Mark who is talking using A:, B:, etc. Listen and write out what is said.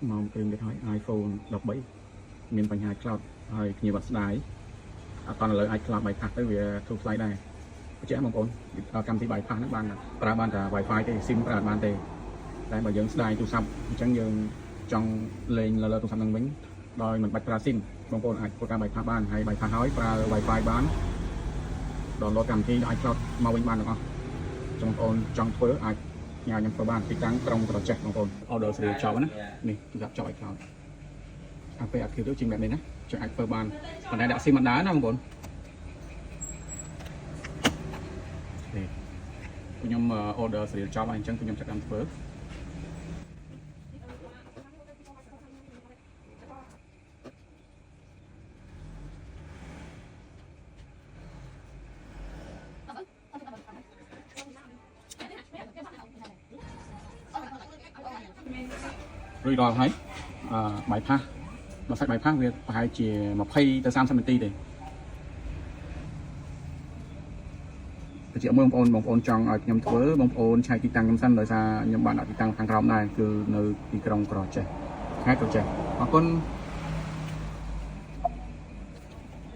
A: មកគ្រឿងទៀតហើយ iPhone 13មានបញ្ហា cloud ហើយភ្ញៀវអត់ស្ដាយអត់តឥឡូវអាច cloud bypass ទៅវាធូរថ្លៃដែរបញ្ជាក់បងប្អូនកម្មវិធី bypass ហ្នឹងបានប្រើបានតែ Wi-Fi ទេ SIM ប្រើអត់បានទេតែបើយើងស្ដាយទូរស័ព្ទអញ្ចឹងយើងចង់លេងលើលើទូរស័ព្ទហ្នឹងវិញដោយមិនបាច់ប្រើ SIM បងប្អូនអាចធ្វើការ bypass បានហើយ bypass ហើយប្រើ Wi-Fi បាន download កម្មវិធីដល់ iCloud មកវិញបានទាំងអស់ចង់បងប្អូនចង់ធ្វើអាចញ៉ាំខ្ញុំធ្វើបានទីតាំងក្រុងក្រចេះបងប្អូន order ស្រីចប់ណានេះទូរស័ព្ទចប់ iCloud អាពេលអាគីទៅជាងបែបនេះណាចង់អាចធ្វើបានប៉ុន្តែដាក់ SIM មិនដើរណាបងប្អូននេះខ្ញុំ order ស្រីចប់ហើយអញ្ចឹងខ្ញុំចាប់តាមធ្វើរួចរាល់ហើយអឺ bypass បើសាច់ bypass វាប្រហែលជា20ទៅ30នាទីទេបញ្ជាក់មួយបងប្អូនបងប្អូនចង់ឲ្យខ្ញុំធ្វើបងប្អូនឆែកទីតាំងខ្ញុំសិនដោយសារខ្ញុំបានដាក់ទីតាំងខាងក្រោមដែរគឺនៅទីក្រុងក្រចេះខេត្តក្រចេះអរគុណ។